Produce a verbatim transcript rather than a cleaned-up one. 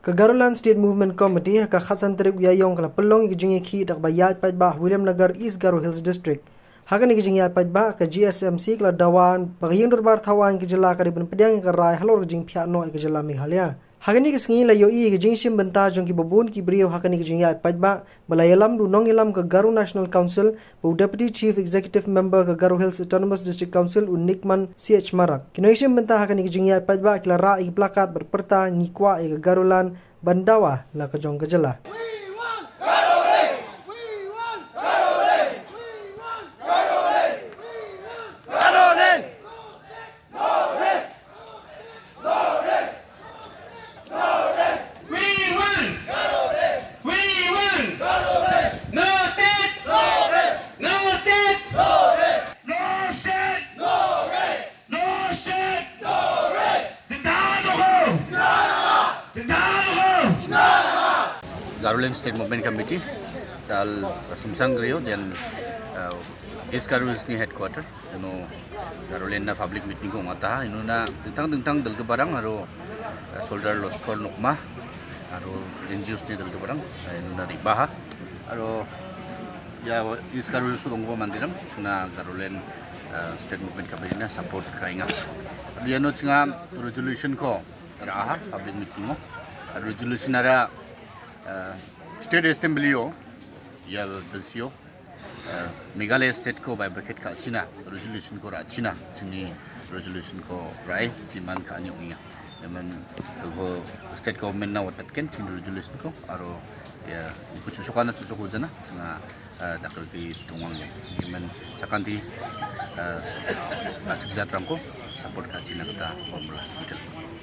Ka Garoland State Movement Committee ha ka khatsan tarik u Ïaïong ka la pynlong ïa ka jingïakhih da kaba ïaid paidbah Williamnagar, East Garo Hills District. Ha kane ka jingïaid paidbah, ka G S M C ka la dawa ba ka Ïing Dorbar Thaw Aiñ ka jylla ka dei ban pdiang ïa ka rai halor ka jingphiah noh ïa ka jylla Meghalaya. Ha kane ka sngi la ïohi ïa ka jingshim bynta jong kiba bun ki briew ha kane ka jingïaid paidbah ba la ïalam da u nongïalam ka Garo National Council bad u Deputy Chief Executive Member ka Garo Hills Autonomous District Council, u Nikman C H Marak. Ki nongshim bynta ha kane ka jingïaid paidbah ki la rah ïa ki plakat bad pyrta, "Ngi kwah ïa ka Garoland ban dawa la ka jong ka jylla." We want! We want! No state! No state! No state! No state! Tynta noh ko! Tynta noh ko! Garoland State Movement Committee, dal Sumsang Griot, dan, uh, East Garo Hills ni headquarter. Ino Garoland na public meeting ko ngata, ino na dingtang dingtang dal ka barang, aro, eh, soldier loskor nukma, aro N G Os ni dal ka barang, eh, ino na riba ha, aro ïa East Garo Hills sudong ko mandirang, suna Garoland, eh, State Movement Committee na support ka inga. Aro ïa no chinga resolution ko, ra ha public meeting mo, resolution ara, eh, State Assembly o, ïa bensio, eh, Meghalaya State ko bai bracket ka China, resolution ko ra China, chini resolution ko rai, timan ka ni uya. Yaman ko state government na watat ken, chini resolution ko, aro, ïa, ku chuso kana chuso ko jana, china, eh, dakar ki tungwang ya. Yaman chakanti, eh, achik jat rangko, support ka China kata, formula, betul.